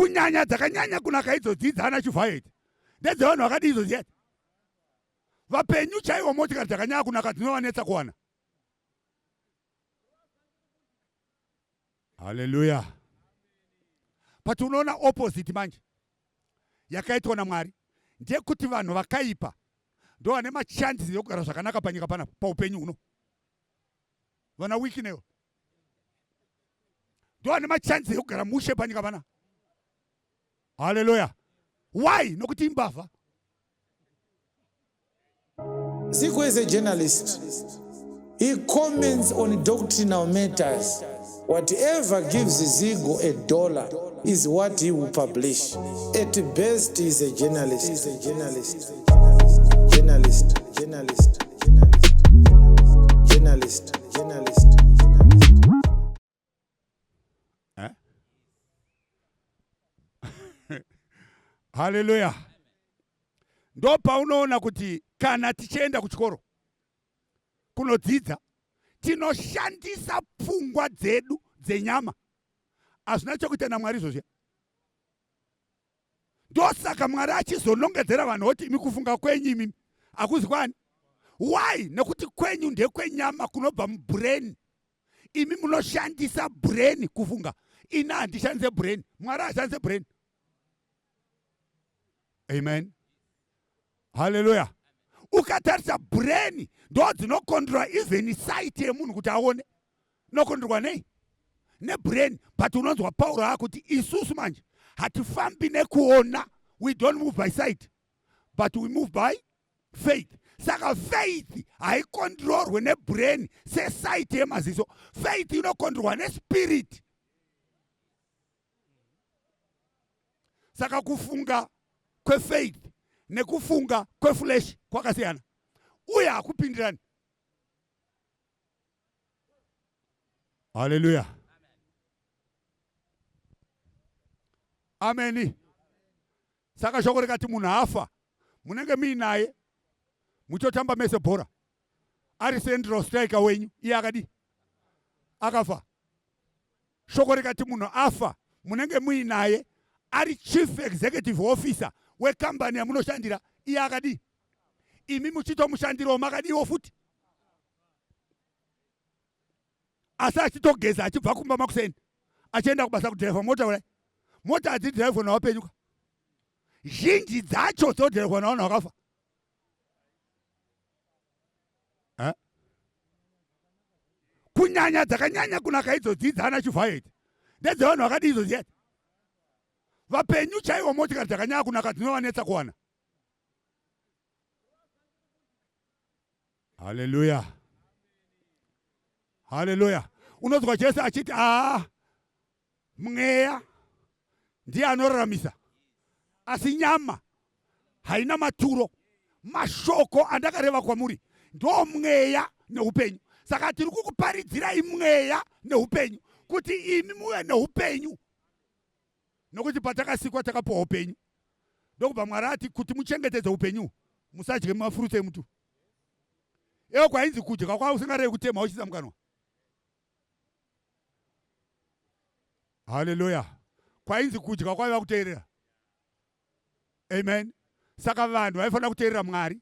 Kunyanya dzakanyanya kunaka idzodzi dzaana Chivhayo idzi ndedzevanhu vakadii idzo dziya? Vapenyu chaivo motikari dzakanyanya kunaka dzinovanetsa kuwana. Haleluya. But unoona opposite manje yakaitwa naMwari ndeyekuti vanhu vakaipa ndo vane machances ekugara zvakanaka panyika panapa paupenyu huno. Vana Wicknell ndo vane machances ekugara mushe panyika pana. Haleluya. Why? Nokuti imbavha. Zico is a journalist. He comments on doctrinal matters. Whatever gives Zigo a dollar is what he will publish. At best, he is a journalist. He's a journalist. Journalist. Journalist. Journalist. Journalist. Journalist. Eh? Haleluya. Ndopaunoona kuti kana tichienda kuchikoro kunodzidza tinoshandisa pfungwa dzedu dzenyama, hazvina chokuita naMwari izvozviya. Ndosaka Mwari achizonongedzera vanhu oti imi kufunga kwenyu imimi hakuzi kwani. Why? Nekuti kwenyu ndekwenyama kunobva mubrain. Imi munoshandisa brain kufunga, ini handishandise brain. Mwari haashandise brain. Amen. Haleluya. Ukatarisa brain ndo dzinokondrora even sight yemunhu kuti aone. Inokondrorwa nei? Nebrain. But unonzwa Pauro akuti isusu manje hatifambi nekuona, we don't move by sight but we move by faith. Saka faith haikondrorwe nebrain sesight yemaziso. Faith inokondrorwa nespirit. Saka kufunga kwefaith nekufunga kweflesh kwakasiyana uye hakupindirani. Haleluya, ameni. Saka shoko rikati munhu afa, munenge muinaye muchotamba mese bhora, ari central striker wenyu, iye akadii? Akafa. Shoko rikati munhu afa, munenge muinaye ari chief executive officer wekambani yamunoshandira, iye akadii? Imi muchitomushandirawo makadiwo futi, asi achitogeza achibva kumba makuseni achienda kubasa kudhiraivha mota. Kudai mota hadzidhiraivhwa nawapenyu ka, zhinji dzacho dzodhiraivhwa navanhu vakafa. Eh? Kunyanya dzakanyanya kunaka idzodzi dzaana Chivhayo idzi ndedzevanhu vakadii idzo dziya? Vapenyu chaivo motikari dzakanyanya kunaka dzinovanetsa kuwana. Haleluya, haleluya. Unonzwa Jesu achiti aa, mweya ndiye anoraramisa asi nyama haina maturo. Mashoko andakareva kwamuri ndo mweya neupenyu. Saka tiri kukuparidzirai mweya neupenyu kuti imi muve neupenyu, nokuti patakasikwa takapuwa upenyu. Ndokubva Mwari ati kuti muchengetedze upenyu musadye mafurutsi emutu. Iwo kwainzi kudya kwava usingarevi kutema uchiisa mukanwa. Haleluya. Kwainzi kudya kwaiva kuteerera. Amen. Saka vanhu vaifanira kuteerera Mwari,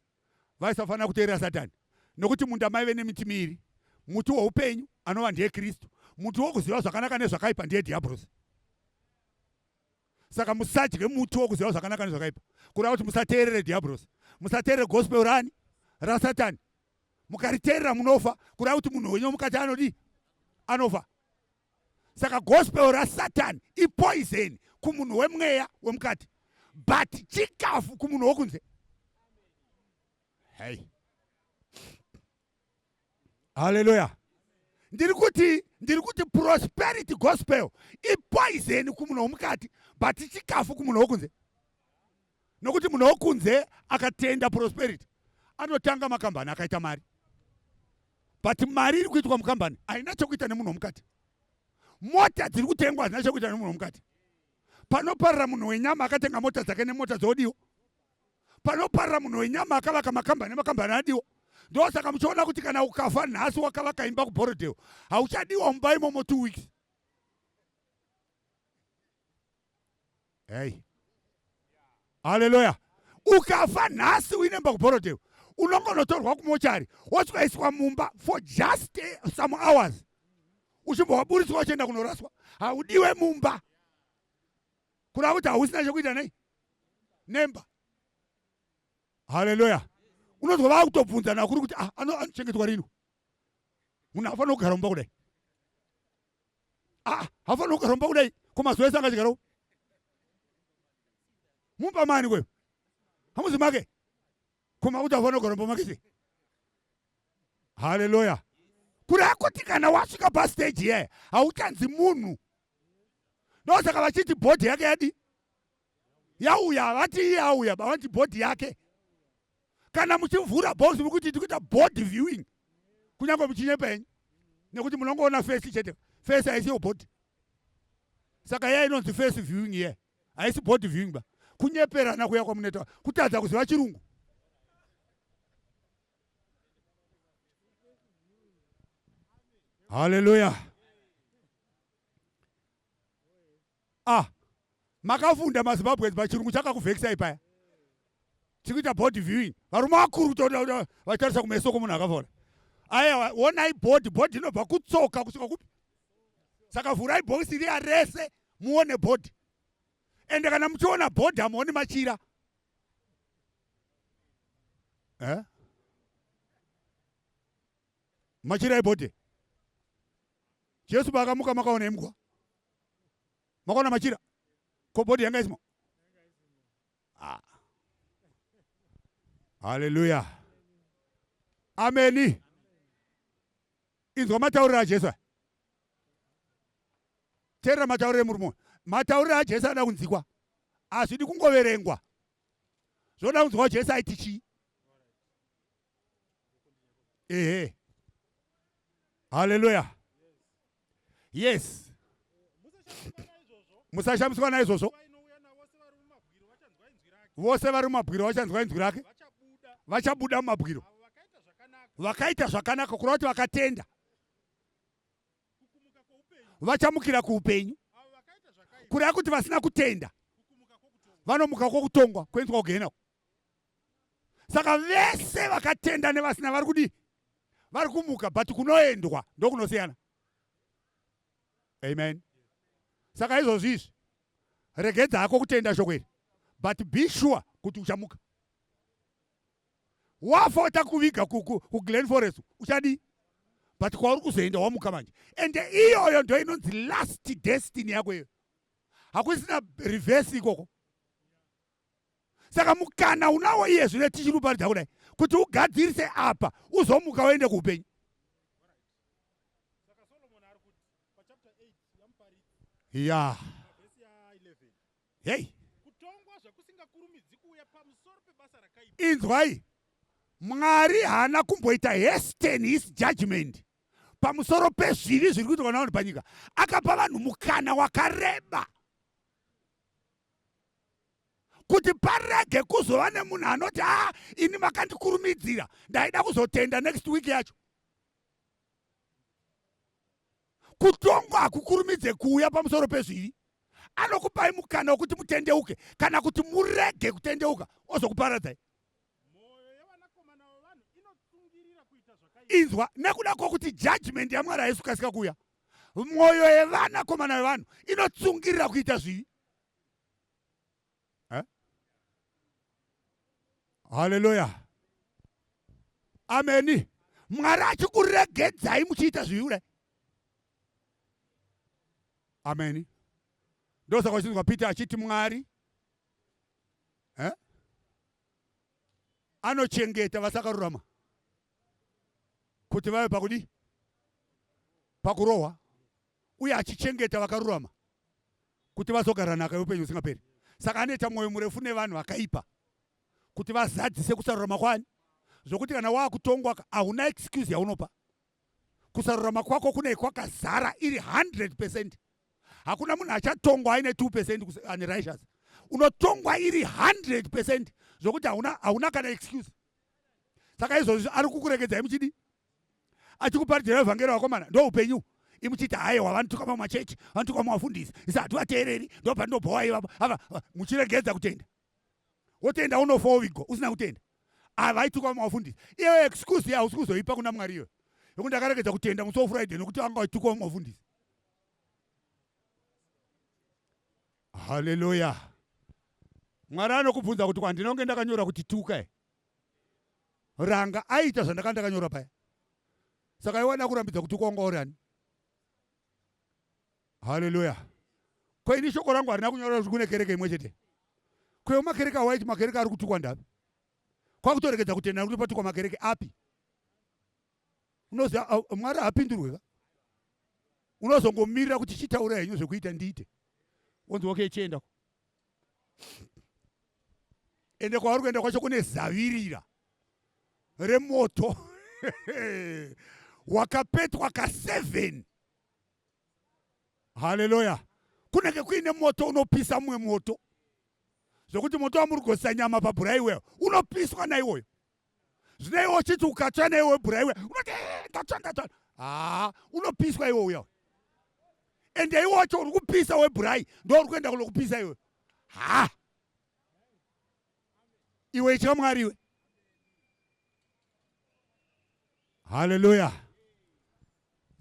vaisafanira kuteerera Satani, nokuti munda maive nemiti miiri, muti woupenyu anova ndiye Kristu, muti wokuziva zvakanaka nezvakaipa ndiye Dhiabhorosi. Saka musadye muti wokuziva zvakanaka nezvakaipa, kureva kuti musateerere Dhiabhorosi, musateerere gospel rani raSatani. Mukariteerera munofa, kureva kuti munhu wenyu mukati anodii? Anofa. Saka gospel raSatani ipoison kumunhu wemweya wemukati, but chikafu kumunhu wokunze. Hey, haleluya. Ndiri kuti prosperity gospel ipoison kumunhu womukati, but chikafu kumunhu wokunze. Nokuti munhu wokunze akatenda prosperity anotanga makambani akaita mari, but mari iri kuitwa mukambani haina chokuita nemunhu womukati. Mota dziri kutengwa hadzina chokuita nemunhu womukati. Panoparira munhu wenyama akatenga mota dzake nemota dzodiwo, panoparira munhu wenyama akavaka makambani nemakambani adiwo. Ndosaka muchiona kuti kana ukafa nhasi wakavaka imba kuBorodale, hauchadiwa mumba imomo 2 weeks. Hey. Haleluya. Ukafa nhasi uine mba kuBorrowdale, unongonotorwa kumochari wosvikaiswa mumba for just eh, some hours uchimbwa waburitswa uchienda kunoraswa. Haudiwe mumba, kureva kuti hausina chekuita nei nemba. Haleluya. Unonzwa vakutobvunzana kuri kuti ah, anochengetwa rini munhu afanira kugara mumba kudai ah, hafanira kugara mumba kudai ko mazuva ese angachigarawo mumba mani kweyo hamuzi make ko makuti afanira kugara mumba make sei haleluya kureva kuti kana wasvika pastage iye hauchanzi munhu ndosaka vachiti bhodhi yake yadi yauya havati iye auya bavanti bhodhi yake kana muchivhura box mukuti tikuita body viewing kunyange muchinyepa henyu nekuti munongoona face chete face haisiyo body saka iya inonzi face viewing iye haisi body viewing ba kunyeperana kuya kwamunoita kutadza kuziva chirungu haleluya ah makafunda mazimbabweans pachirungu chakakuvhekisai paya tikuita body viewing varume vakuru toda vachitarisa kumeso kwomunhu akafora aya onai body body inobva kutsoka kusvika kupi saka vhurai bhokisi riya rese muone body ende kana muchiona body hamuoni machira eh? machira ebody Jesu paakamuka makaona imbwa? Makaona machira? Ko body yanga isimo? Ah. Haleluya. Ameni. Inzwa matauriro aJesu. Teerera matauriro emurume. Matauriro aJesu ada kunzikwa. Hazvidi kungoverengwa. Zvoda kunzwa Jesu aiti chii? Ehe. Haleluya. Yes. Musashamiswa naizvozvo. Vose vari mumabwiro vachanzwa inzwi rake. Vachabuda mumabwiro. Vakaita zvakanaka kureva kuti vakatenda. Vachamukira kuupenyu. Kureva kuti vasina kutenda vanomuka kwokutongwa kuendwa kugehena. Saka vese vakatenda nevasina vari kudii? Vari kumuka, but kunoendwa ndokunosiyana. Amen. Saka izvozvi izvi regedza hako kutenda shoko iri, but be sure kuti uchamuka. Wafa watakuviga kuGlen Forest uchadii? But kwauri kuzoenda wamuka manje, ende iyoyo ndo inonzi last destiny yako iyo, hakusina reverse ikoko. Saka mukana unawo iye zvino tichiruparidza kudai kuti ugadzirise apa uzomuka uende kuupenyu. Ya hei, inzwai, Mwari haana kumboita hasten his judgment pamusoro pezvivi zviri kuitwa navanhu panyika. Akapa vanhu mukana wakareba kuti parege kuzova nemunhu anoti a ah, ini makandikurumidzira ndaida kuzotenda next week yacho. Kutongwa hakukurumidze kuuya pamusoro pezvivi. Anokupai mukana wekuti mutendeuke kana kuti murege kutendeuka ozokuparadzai. Inzwa, nekuda kwokuti judgment yaMwari haisi kukasika kuuya, mwoyo yevanakomana vevanhu inotsungirira kuita zvivi. Eh? Haleluya, ameni. Mwari achikuregedzai muchiita zvivi kudai. Ameni. Ndosaka uchinzwa Peter achiti Mwari eh? anochengeta vasakarurama kuti vave pakudii? Pakurohwa, uye achichengeta vakarurama kuti vazogara nhaka yeupenyu husingaperi. Saka anoita mwoyo murefu nevanhu vakaipa kuti vazadzise kusarurama kwani, zvokuti kana waakutongwa hauna excuse yaunopa. Kusarurama kwako kune kwakazara iri 100%. Hakuna munhu achatongwa aine 2% unrighteous. Unotongwa iri 100% zvokuti hauna kana excuse. Saka izvozvi ari kukuregedzai muchidi achikuparidzira evhangeri vakomana, ndo upenyu. Imuchiti haiwa vanotuka mamachechi, vanotuka mavafundisi, isi hativateereri, ndopandinobhowa ivavo ava, muchiregedza kutenda. Wotenda unofa wovigwa usina kutenda. Avaituka mavafundisi. Iyo excuse yausi kuzoipa kuna Mwari iyoyo. Yokuti ndakaregedza kutenda musi waFriday nokuti vanga vachitukwa mavafundisi. Haleluya. Mwari anokubvunza kuti kwandinonge ndakanyora kuti tuka e. Ranga aita zvandakanga ndakanyora paya. Saka iwe wada kurambidza kutukwa wanga uri ani? Haleluya. Ko ini shoko rangu harina kunyora kuti kune kereke imwe chete. Ko makereke awaiti makereke ari kutukwa ndapi? Kwakutoregedza kutenda kuti patukwa makereke api? Unoziva Mwari haapindurwe ka? Unozongomirira kuti chitaura henyu zvekuita ndiite. Wonzi okay chienda. Ende kwauri kuenda kwacho kune zavirira remoto wakapetwa ka 7. Haleluya. Kunenge kuine moto unopisa mumwe moto zvekuti moto wamuri kugosisa nyama pabhuraiweyo unopiswa naiwoyo. Zvino iwe uchiti ukatsva naiwe bhuraiwe unoti eh, ndatsva ndatsva, haa unopiswa iwe uya. Ende iwe wacho uri kupisa webhurai ndo uri kuenda kunokupisa iwe. Ha, iwe itya Mwari iwe. Haleluya.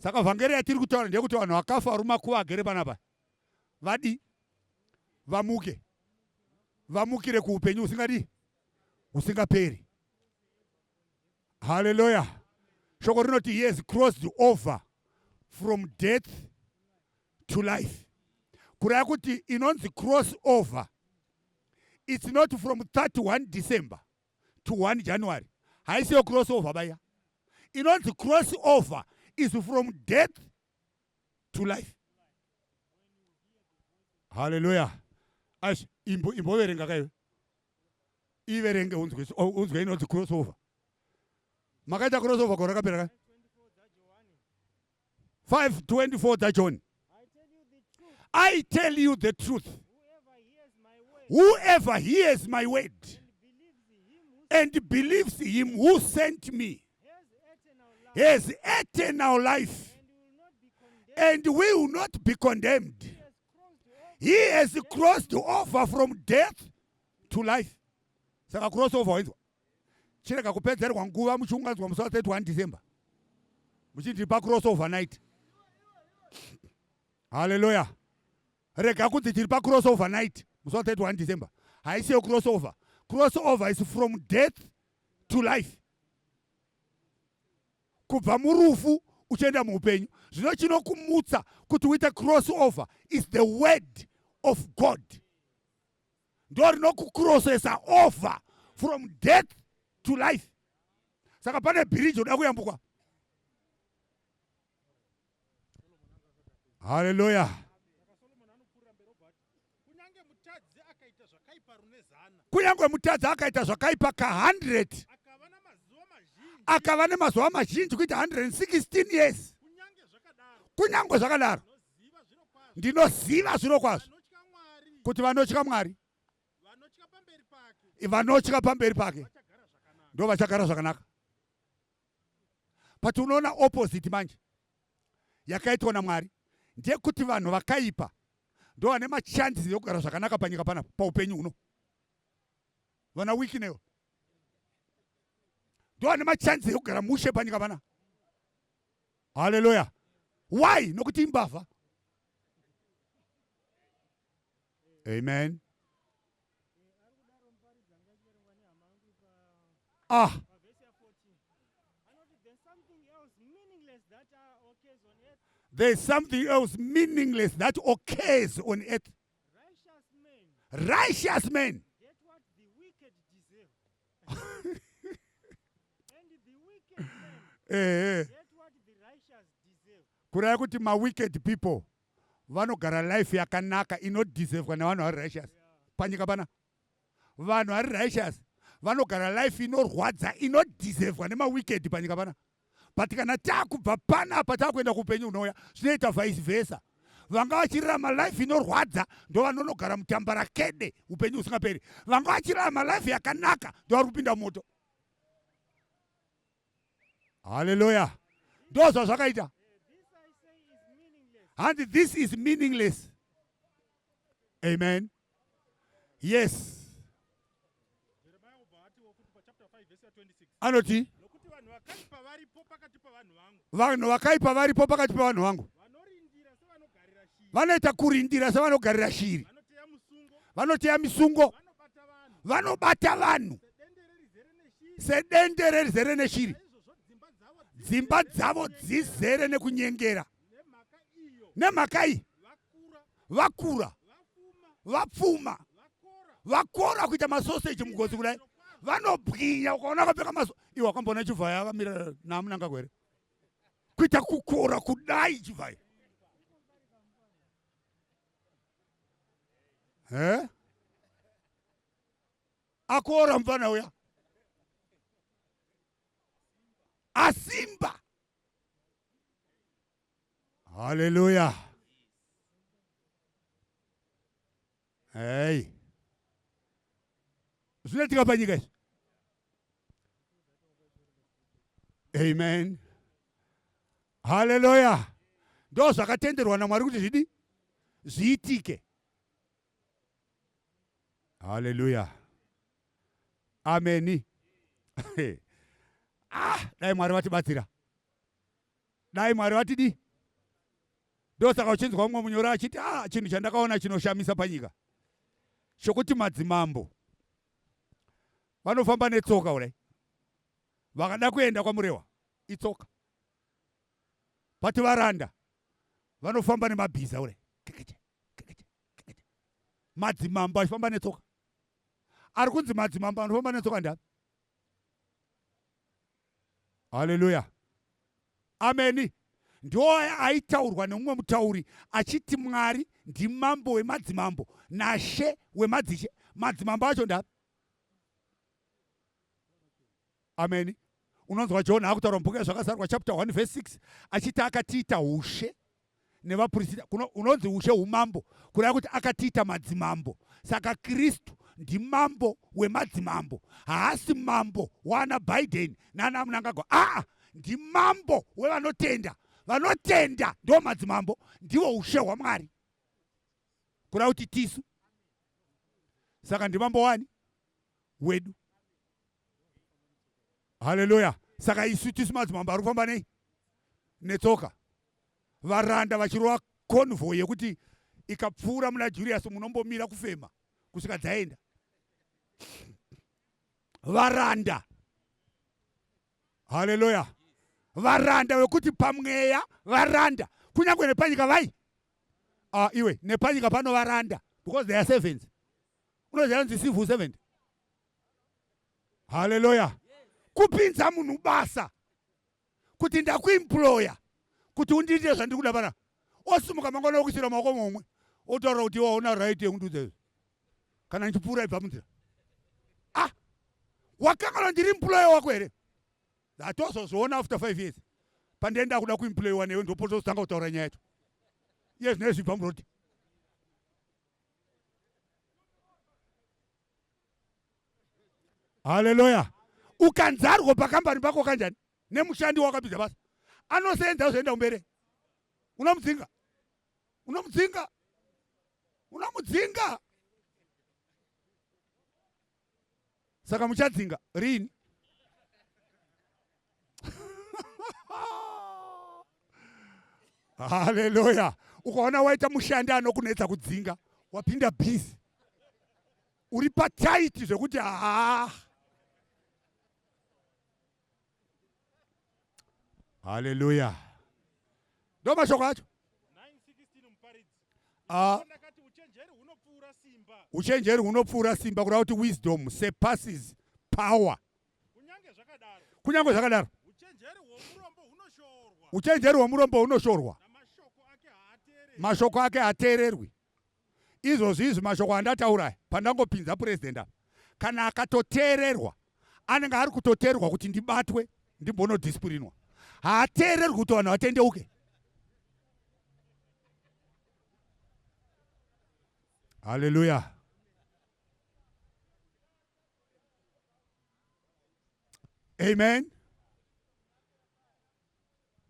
Saka vhangeri yatiri kutaura ndeyekuti vanhu vakafa vari mumakuva agere panapa vadi vamuke, vamukire kuupenyu husingadii, husingaperi. Haleluya. Shoko rinoti he has crossed over from death to life. Kureva kuti inonzi cross over, it's not from 31 December to 1 January. Haisiyo cross over baya. Inonzi cross over is from death to life. Haleluya. Ash, imboverenga kaiwe. Iverenge unzwe, unzwe inonzi cross over. Makaita cross over gore rakapera ka? 5:24 dzaJohn. I tell you the truth. Whoever hears my word and believes him who sent me has eternal life and will not be condemned. He has crossed over from death to life. Saka cross over wainzwa. Chirega kupedzerwa nguva muchiunganidzwa musi wa 31 December. Muchiti pa cross over night. Hallelujah. Rega kunzi tiri pa cross over night musi wa 31 December. Haisiyo cross over. Cross over is from death to life. Kubva murufu uchienda muupenyu. Zvino chinokumutsa kuti uite cross over is the word of God. Ndo rinokucrossesa over from death to life. Saka pane bhiriji unoda kuyambukwa. Haleluya. Kunyange mutadzi akaita zvakaipa ka 100 akava nemazuva mazhinji kuita 116 years. Kunyange zvakadaro ndinoziva zviro kwazvo kuti vanotya Mwari, vanotya pamberi pake ndo vachagara zvakanaka. But unoona opposite manje yakaitwa naMwari ndeyekuti vanhu vakaipa ndo vane machances ekugara zvakanaka panyika panapa paupenyu huno. Vana Wicknell ndo vane machances ekugara mushe panyika pana. Haleluya. Why? Nokuti imbavha. Amen. Ah. There's something else meaningless that occurs on earth. Righteous men get what the wicked deserve. And the wicked men get what the righteous deserve. Kureva kuti ma-wicked people vanogara life yakanaka inodeservwa nevanhu vari righteous panyika pana. Vanhu vari righteous vanogara life inorwadza inodeservwa nema-wicked panyika pana. But kana takubva panapa takuenda kuupenyu hunouya zvinoita vice versa. Vanga vachirarama life inorwadza ndo vanonogara mutambarakede upenyu husingaperi. Vanga vachirarama life yakanaka ndo vari kupinda moto. Haleluya. Ndo zvazvakaita. Hanzi this is meaningless. Amen. Yes. Anoti vanhu vakaipa varipo pakati pevanhu vangu vanoita kurindira sevanogarira shiri vanoteya misungo vanobata vanhu sedendere rizere neshiri dzimba dzavo dzizere nekunyengera nemhaka iyi vakura vapfuma vakora kuita masoseji mugozi kudai vanobwinya ukaona vakapfeka maso iwe wakamboona chivhaya akamira namunangagwa here kuita kukora kudai chivhaya he akora mufana uya asimba haleluya hei zvinoitika panyika izvi amen haleluya ndo zvakatenderwa namwari kuti zvidi zviitike haleluya ameni ah dai mwari vatibatsira dai mwari vatidii ndosaka uchinzwa mumwe munyori achiti ah chinhu chandakaona chinoshamisa panyika chokuti madzimambo vanofamba netsoka kudai vakada kuenda kwamurewa itsoka but varanda vanofamba nemabhiza kudai kekeche kekeche kekeche madzimambo achifamba netsoka ari kunzi madzimambo anofamba netsoka ndapi haleluya ameni ndiwo aitaurwa nemumwe mutauri achiti mwari ndimambo wemadzimambo nashe wemadzishe madzimambo acho ndapi ameni unonzwa john akutaura mubhuku yazvakazarwa chapter 1 verse 6 achiti akatiita ushe nevapurisita unonzi ushe umambo kureva kuti akatiita madzimambo saka kristu ndimambo wemadzimambo haasi mambo waana biden naana munangagwa aa ndimambo wevanotenda vanotenda ndo madzimambo ndiwo ushe hwamwari kureva kuti tisu saka ndimambo wani wedu haleluya saka isu tisu madzimambo ari kufamba nei netsoka varanda vachirova convoy yekuti ikapfuura muna Julius munombomira kufema kusvika dzaenda varanda haleluya varanda vekuti pamweya varanda kunyange nepanyika vai ah, iwe nepanyika pano varanda because they are servants unoziva nzi civil servant haleluya kupinza munhu basa kuti ndakuemploya kuti undiitire zvandiri kuda pana osimuka mangwana okuisira maoko momwe otaura kuti iwe hauna right yekundiudza izvi kana ndichipfuura ibva munzira ah wakanganwa ndiri employer wako here hatozozviona after five years pandienda kuda kuemployiwa newe ndopotozotanga kutaura nyaya yacho iye zvino izvi bva murodi haleluya ukanzarwo pakambani pako kanjani nemushandi wakapinza basa anosenza zvoenda kumbere unomudzinga unomudzinga unomudzinga saka muchadzinga riini haleluya ukaona waita mushandi anokunetsa kudzinga wapinda bhizi uri pataiti zvekuti haa haleluya ndo mashoko acho ah. Uchenjeri hunopfuura simba kureva kuti wisdom surpasses power. Kunyange zvakadaro uchenjeri hwomurombo hunoshorwa, mashoko ake haateererwi. Izvozvi izvi mashoko andataura aya pandangopinza president apa, kana akatoteererwa anenge ari kutoteererwa kuti ndibatwe ndimbonodisciplinwa. Haateererwi kuti vanhu vatendeuke. Haleluya. Amen.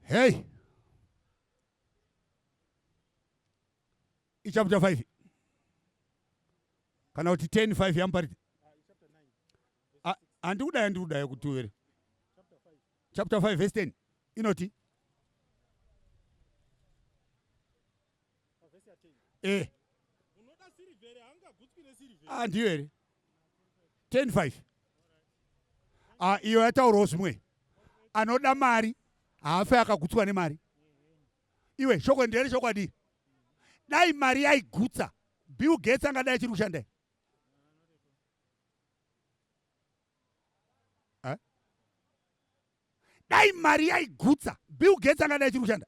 Hey. Ichapter 5 kana kuti 10 5 yamuparidzi. Handikudai, handikudai kuti uvere. Chapter 5 verse 10 inoti eh ah, ndiyo here 10 5. Ah, iyo yataurawo zvimwe. Anoda mari haafe akagutswa nemari. Iwe, shoko ndere chokwadi. Dai mari yaigutsa, Bill Gates angadai achiri kushanda? Eh? Dai mari yaigutsa, Bill Gates angadai achiri kushanda?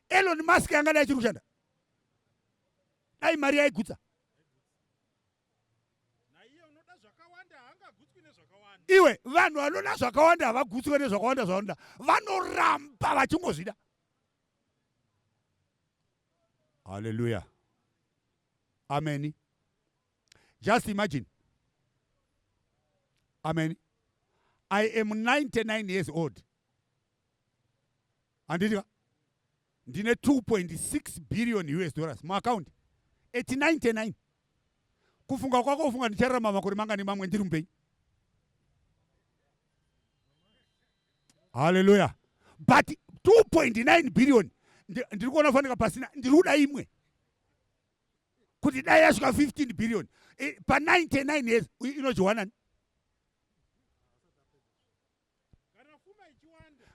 Elon Musk angadai achiri kushanda? Dai mari yaigutsa. Iwe, vanhu vanoda zvakawanda havagutswe nezvakawanda zvavanoda, vanoramba vachingozvida. Haleluya, ameni. Just imagine, amen, I am 99 years old, handiti ka? Ndine 2.6 billion US dollars muaccount at 99. Kufunga kwako, ufunga ndichararama makore mangani mamwe ndiri mupenyu? Haleluya. But 2.9 billion ndiri kuona fanika pasina. Ndiri kuda imwe kuti dai yasvika 15 billion pa99 years. Inodyiwanani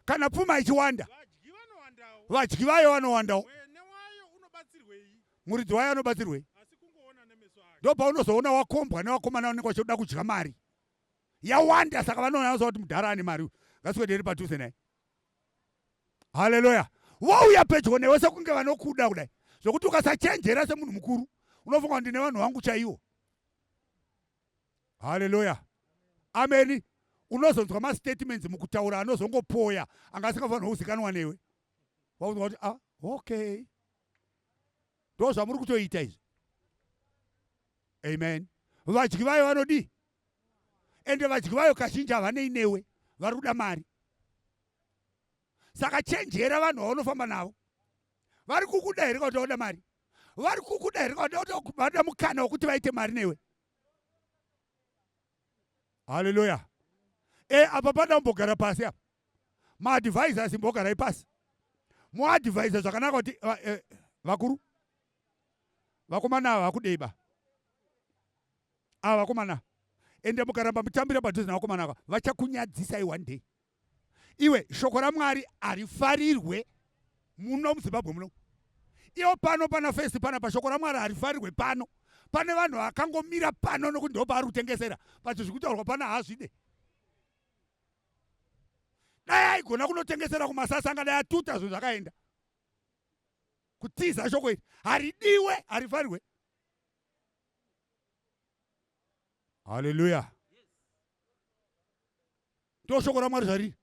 kana pfuma ichiwanda? Vadyi vayo vanowandawo. Muridzi wayo anobatsirwei? Ndo paunozoona wakombwa nevakomana vanenge vachioda kudya mari yawanda. Saka vanoona kuti mudhara ane mari, ngaswederi padhuze naye. Haleluya. Vouya pedyo newe sekunge vanokuda kudai, zvokuti ukasachenjera semunhu mukuru unofunga kuti ndine vanhu vangu chaiwo. Haleluya, ameni. Unozonzwa mastatements mukutaura anozongopoya anga asingafanirwa kuzikanwa newe. Wakunzwa kuti, "Ah, okay, ndo zvamuri kutoita izvi." Amen. Vadyi vayo vanodii? Ende vadyi vayo kazhinji havanei newe, vari kuda mari. Saka chenjera vanhu vaunofamba navo. Vari kukuda here kuti vauda mari? Vari kukuda here kuti vada mukana wekuti vaite mari newe? Haleluya. E, apa pada kumbogara pasi apa. Maadvisors, imbogarai pasi muadvise zvakanaka kuti vakuru, vakomana ava vakudei ba? Ava vakomana, ende mukaramba mutambira padhuze navakomana ava, vachakunyadzisai one day. Iwe, shoko raMwari harifarirwe muno muZimbabwe muno. Iwo pano pana fesi panapa, shoko raMwari harifarirwe pano. Pane vanhu vakangomira pano nokuti ndo paari kutengesera, but zviri kutaurwa pana haazvide. Dai aigona kunotengesera kumasasa, angadai atuta zvinhu zvakaenda kutiza. Shoko iri haridiwe, harifarirwe. Haleluya. Ndo shoko raMwari zvariri.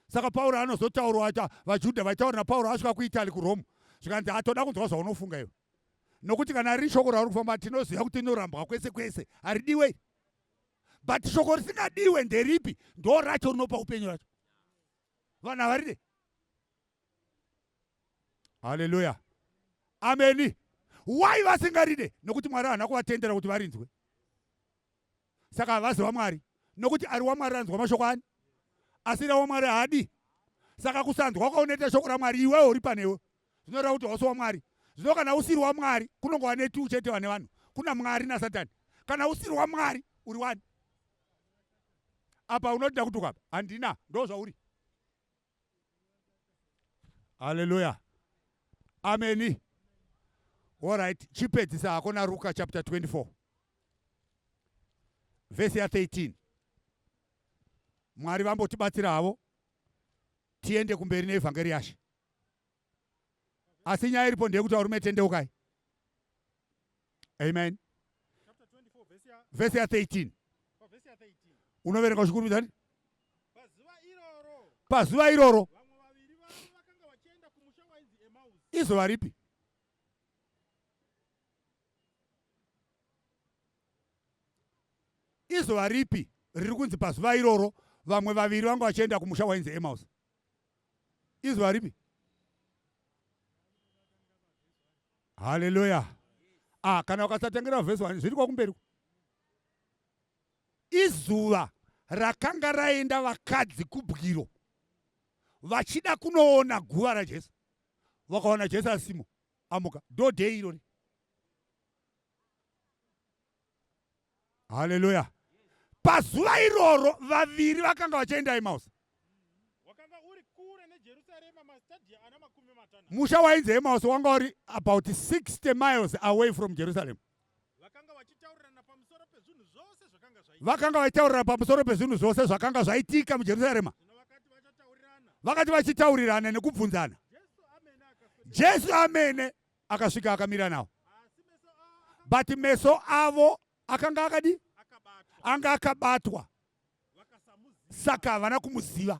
Saka Pauro anozotaurwa acha vaJudha vaitaura naPauro asvika kuItaly, kuRome, zvikanzi, "Atoda kunzwa zvaunofunga iwe, nokuti kana riri shoko rauri kufamba, tinoziva kuti rinorambwa kwese kwese, haridiwe. But shoko risingadiwe nderipi? Ndo racho rinopa upenyu racho, vanhu havaride." Haleluya, ameni. Why vasingaride? Nokuti Mwari haana kuvatendera kuti varinzwe. Saka havazi vaMwari, nokuti ari waMwari anzwa mashoko ani, asiri waMwari haadi. Saka kusanzwa kwaunoita shoko raMwari iwewo uri panewe zvinoreva kuti hausi waMwari. Zvino kana usiri waMwari, kunongova netu chete vane vanhu, kuna Mwari naSatani. Kana usiri waMwari, uri wani? Apa unotida kutuka apa, handina. Ndo zvauri. Haleluya, ameni. Alright, chipedzisa hako naRuka chapter 24 vhesi ya13. Mwari vambotibatsira havo, tiende kumberi neevhangeri yaShe. Asi nyaya iripo ndeyekuti varume, tendeukai. Amen. Vhesi ya13 unoverenga uchikurumidza. Pazuva iroro, izuva ripi? Izuva ripi riri kunzi pazuva iroro vamwe vaviri vanga vachienda kumusha wainzi Emaus? Izuva ripi? Haleluya. Ah, kana ukasatangira vhesi 1 zviri kwakumberi. Izuva rakanga raenda vakadzi kubwiro vachida kunoona guva raJesu. Vakaona Jesu asimo amuka. Ndo day irori. Haleluya. Pazuva iroro vaviri vakanga vachienda Emausi. Musha wainzi Emausi wanga uri about 60 miles away from Jerusalem. Vakanga vachitaurirana pamusoro pezvinhu zvose zvakanga zvaitika muJerusarema. Vakati vachitaurirana nekubvunzana, Jesu amene akasvika akamira nawo but meso avo akanga akadi anga akabatwa saka havana kumuziva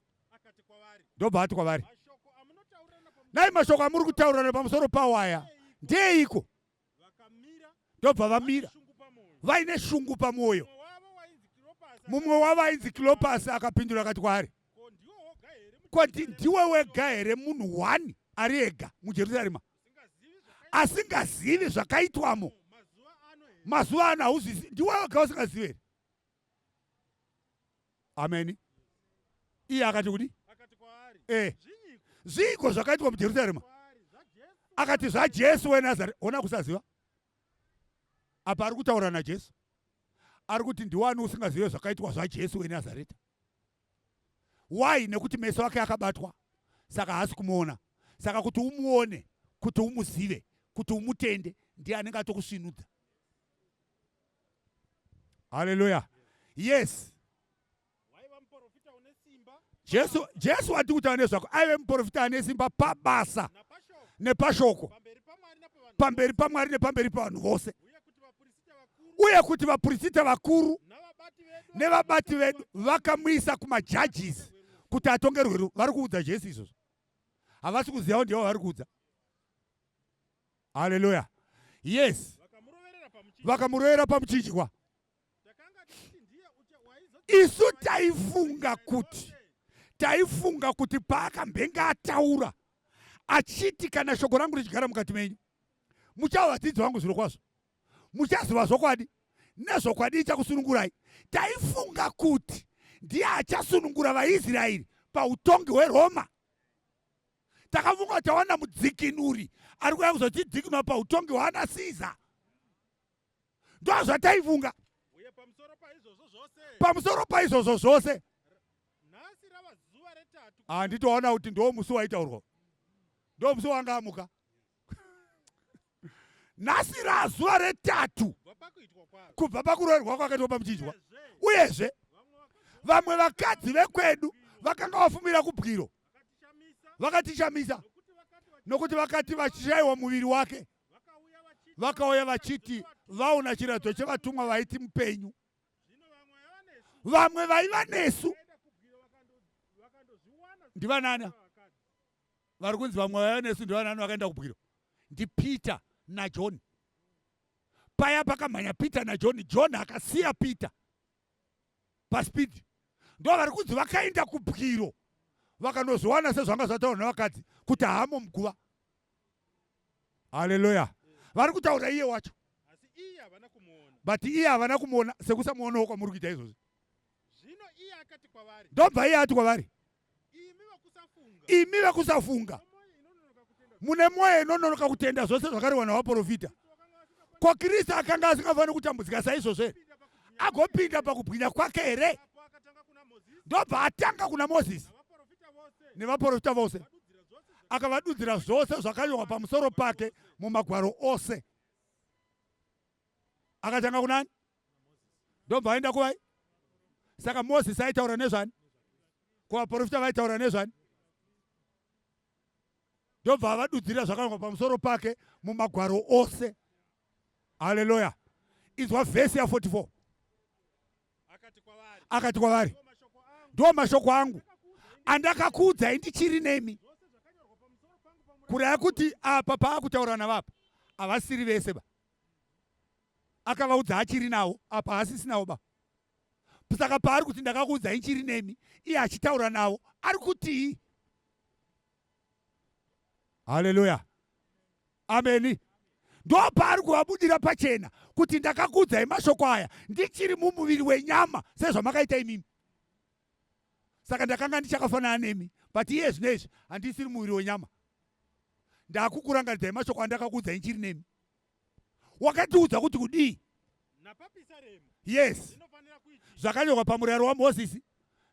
ndobva ati kwavari nai mashoko amuri kutaurirana pamusoro pawo aya ndeeiko ndobva vamira vaine shungu pamwoyo mumwe wavo ainzi kilopasi akapindura akati kwaari ko ndiwe wega here munhu one ari ega mujerusarema asingazivi zvakaitwamo mazuva ano hauzvizi ndiwe wega usingazivi here ameni iye akati kudi eh. zviiko zvakaitwa mujerusarema akati zvajesu wenazare ona kusaziva apa ari kutaura najesu ari kuti ndiwani usingazive zvakaitwa zvajesu wenazareta why nekuti meso ake akabatwa saka haasi kumuona saka kuti umuone kuti umuzive kuti umutende ndiye anenge atokusvinudza haleluya yes jesu jesu wati kutaura nezvako aive muprofita ane simba pabasa nepashoko pamberi pamwari nepamberi pavanhu vose uye kuti vapurisita vakuru nevabati vedu vakamuisa kumajudges kuti atongerwe vari kuudza jesu izvozvo havasi kuziva ndivo vari kuudza haleluya yes vakamurovera pamuchinjikwa isu taifunga kuti taifunga kuti paakambenge ataura achiti kana shoko rangu richigara mukati menyu muchava vadzidzi vangu zvirokwazvo muchaziva zvokwadi nezvokwadi ichakusunungurai taifunga kuti ndiye achasunungura vaisraeri pautongi hweroma takafunga kuti tawana mudzikinuri ari kuya kuzotidzikinura pautongi hwaana siza ndozvataifunga pamusoro paizvozvo zvose handitoona kuti ndo musi waitaurwa ndo musi wanga amuka nhasi razuva retatu kubva pakuroerwa kwakaitwa pamuchinjwa uyezve vamwe vakadzi vekwedu vakanga vafumira kubwiro vakatishamisa nokuti vakati vachishayiwa muviri wake vakauya vachiti vaona chiratidzo chevatumwa vaiti mupenyu vamwe vaiva nesu ndivanani vari kunzi vamwe vaiva nesu ndivanani vakaenda kubwiro ndipeter najohn paya pakamhanya peter najohn john akasiya peter paspeed ndo vari kunzi vakaenda kubwiro vakanozviwana sezvanga zvataurwa nevakadzi kuti haamo muguva haleluya vari kutaura iye wacho but iye havana kumuona sekusamuonawo kwamuri kuita izvozvi ndobva iye ati kwavari imi vekusafunga mune mwoyo inononoka kutenda zvose zvakarehwa navaprofita ko kristu akanga asingafaniri kutambudzika saizvozvo here agopinda pakubwinya kwake here ndobva atanga kuna mozisi nevaprofita vose akavadudzira zvose zvakanyorwa pamusoro pake mumagwaro ose akatanga kunani ndobva aenda kuvai saka mozisi aitaura nezvani kuvaprofita vaitaura nezvani ndobva avadudzira zvakanyorwa pamusoro pake mumagwaro ose haleluya inzwa vhesi ya 44 akati kwavari ndiwo mashoko angu andakakuudzai ndichiri nemi kureva kuti apa paakutaura navapa havasiri vese ba akavaudza achiri nawo apa haasisinawo ba saka paari kuti ndakakuudzai ndichiri nemi iye achitaura navo ari kutii haleluya ameni Ndopaari kuvabudira pachena kuti ndakakuudzai mashoko aya ndichiri mumuviri wenyama sezvamakaita imimi. Saka ndakanga ndichakafanana nemi, but iye zvino izvi handisiri muviri wenyama. Ndakukurangaridzai mashoko andakakuudzai ndichiri nemi. Wakatiudza kuti kudii? Yes, zvakanyorwa pamurayiro waMozisi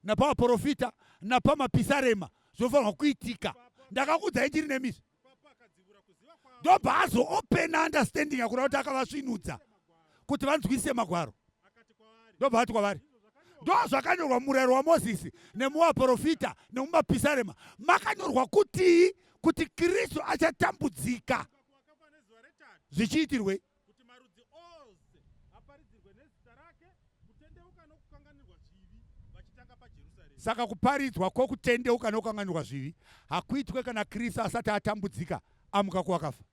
napavaprofita napamapisarema zvinofanirwa kuitika. Ndakakuudzai ndiri nemi izvi. Ndobva azoopena understanding akura kuti akavasvinudza kuti vanzwise magwaro. Ndobva ati kwavari, ndo zvakanyorwa mumurayiro waMozisi nemuvaprofita nemumapisarema, makanyorwa kutii? Kuti Kristu achatambudzika. Zvichiitirwei? Kuti marudzi ose aparidzirwe nezita rake kutendeuka nokukanganirwa zvivi vachitanga paJerusarema. Saka kuparidzwa kwokutendeuka nokukanganirwa zvivi hakuitwe kana Kristu asati atambudzika amuka kuvakafa.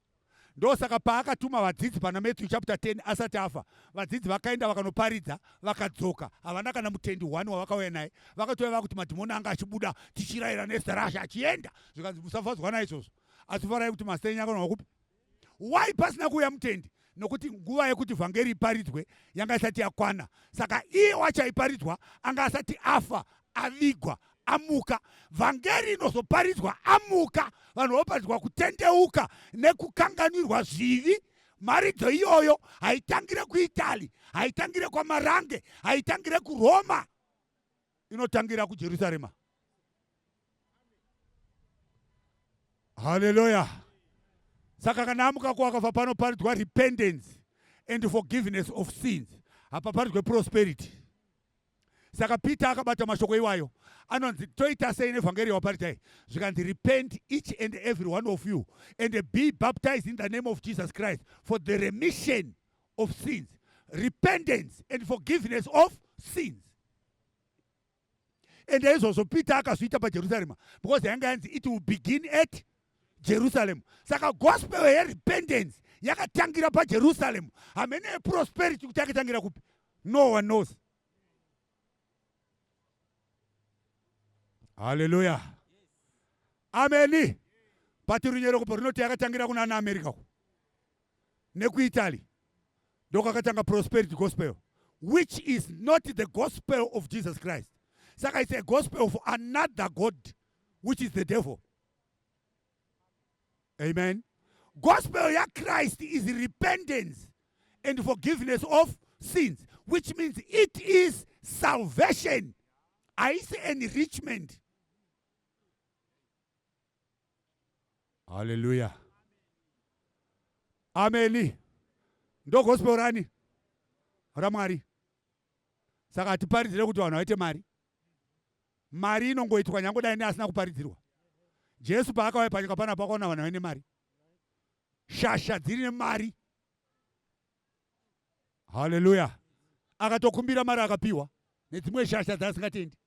Ndosaka paakatuma vadzidzi pana Matthew chapter 10 asati afa, vadzidzi vakaenda vakanoparidza, vakadzoka, havana kana mutendi one wavakauya naye. Vakatouya vakuti madhimoni anga achibuda tichirayira nezita raShe achienda. Zvikanzi musafadzwa naizvozvo, asi farai kuti mazita enyu akanyorwa kupi? Why pasina kuuya mutendi? Nokuti nguva yekuti vhangeri iparidzwe yanga isati yakwana. Saka iye wacho aiparidzwa anga asati afa, avigwa, amuka. Vhangeri inozoparidzwa amuka, vanhu voparidzwa kutendeuka nekukanganwirwa zvivi. Mharidzo iyoyo haitangire kuItaly, haitangire kwaMarange, haitangire kuRoma, inotangira kuJerusarema. Haleluya. Saka kana amuka kuwakafa panoparidzwa repentance and forgiveness of sins, hapaparidzwe prosperity. Saka Peter akabata mashoko iwayo anonzi toita sei nevhangeri yawaparidzai? Zvikanzi repent each and every one of you and be baptized in the name of Jesus Christ for the remission of sins. Repentance and forgiveness of sins. Ende izvozvo Peter akazviita paJerusarema because yanga yanzi it will begin at Jerusalem. Saka gospel yerepentance yakatangira paJerusalem. Hamene yeprosperity kuti yakatangira kupi? No one knows. Hallelujah. Ameni. But runyerekupo runoti yakatangira kuna ana America ku nekuItaly ndokwakatanga prosperity gospel, which is not the gospel of Jesus Christ. Saka it's a gospel of another god, which is the devil. Amen. Gospel ya Christ is repentance and forgiveness of sins, which means it is salvation. Haisi enrichment. Hallelujah. Ameni. Ndo gospel rani? RaMwari. Saka hatiparidzire kuti vanhu vaite mari. Mari inongoitwa nyange dai neasina kuparidzirwa. Jesu paakauya panyika panapa akaona vanhu vaine mari. Shasha dziri nemari. Hallelujah. Akatokumbira mari akapiwa nedzimwe shasha dzaasingatendi.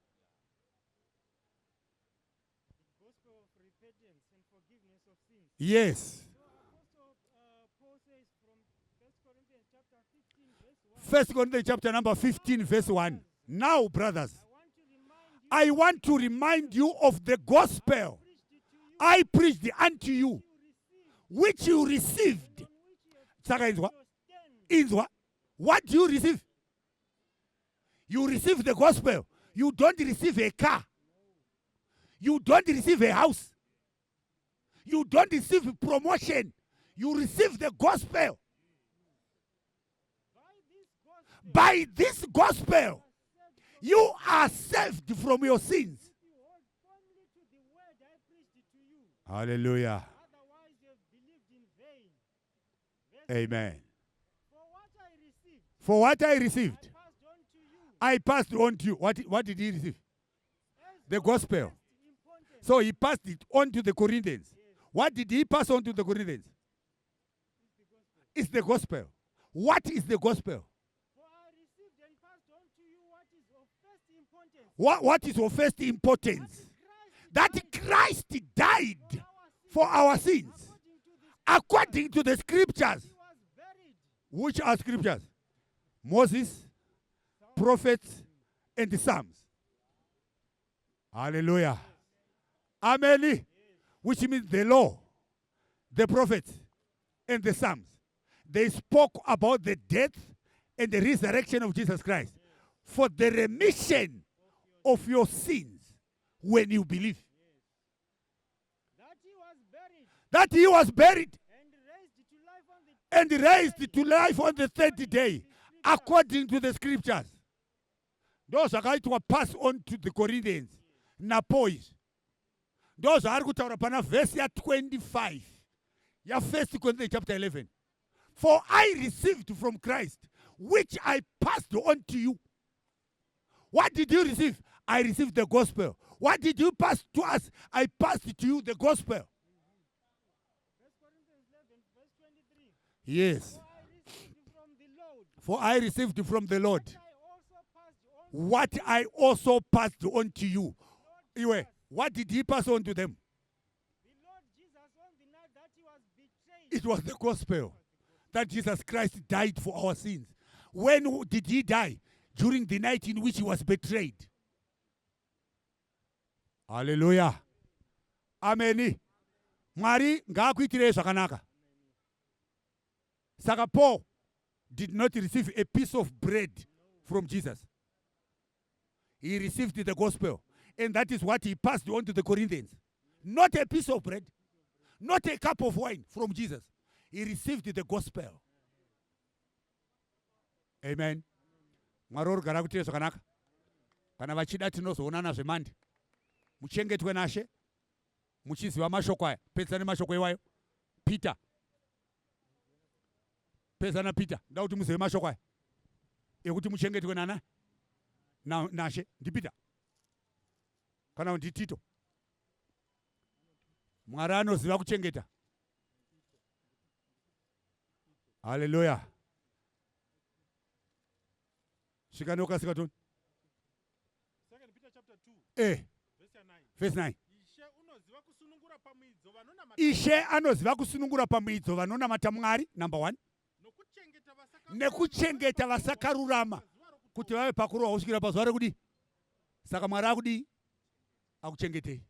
Yes. First Corinthians chapter number 15 verse 1. Now, brothers, I want to remind you of the gospel I preached unto you, which you received. Saka inzwa. Inzwa. What do you receive? You receive the gospel. You don't receive a car. You don't receive a house. You don't receive promotion. You receive the gospel. By this gospel, you are saved from your sins. Hallelujah. Amen. For what I received, I passed on to you. What did he receive? The gospel. So he passed it on to the Corinthians. What did he pass on to the Corinthians? It's the gospel. What is the gospel? What is of first importance? That Christ died for our sins, according to the scriptures. Which are scriptures? Moses, prophets, and the Psalms. Hallelujah. Amen. Which means the law, the prophets, and the Psalms. They spoke about the death and the resurrection of Jesus Christ for the remission of your sins when you believe. That he was buried That he was buried and raised to life on the and raised to life on the third day according to the scriptures. Ndo zvakaitwa pass on to the Corinthians naPaul izvi. Ndo zvaari kutaura pana vhesi ya25 ya1 Corinthians chapter 11: "For I received from Christ which I passed on to you." What did you receive? I received the gospel. What did you pass to us? I passed to you the gospel. 1 Corinthians 11, verse 23. Yes. For I received from the Lord For I received from the Lord what I also passed on what I also passed on to you. Iwe, what did he pass on to them? The Lord Jesus, on the night that he was betrayed, It was the gospel that Jesus Christ died for our sins. When did he die? During the night in which he was betrayed. Hallelujah. Ameni. Mwari ngaakuitirei zvakanaka. Saka Paul did not receive a piece of bread from Jesus. He received the gospel. And that is what he passed on to the Corinthians. Not a piece of bread, not a cup of wine from Jesus. He received the gospel. Amen. Mwari orugara kuitire zvakanaka. Kana vachida, tinozoonana zvemandi. Muchengetwe naShe muchiziva mashoko aya. Pedzisa nemashoko iwayo, Peter. Pedzisa naPeter. Nda kuti muzive mashoko aya ekuti muchengetwe nana naShe. NdiPeter kana kuti ndiTito? Mwari anoziva kuchengeta. Haleluya. Svika neukasika, Toni. Second Peter chapter 2 verse 9. Verse 9. Ishe unoziva kusunungura pamuidzo vanonamata Ishe anoziva kusunungura pamuidzo vanonamata Mwari, number one. Nokuchengeta vasakarurama Nekuchengeta vasakarurama pazuva rokutonga. Kuti vave pakurohwa kusvikira pazuva rekudii. Saka Mwari akudii? Akuchengetei.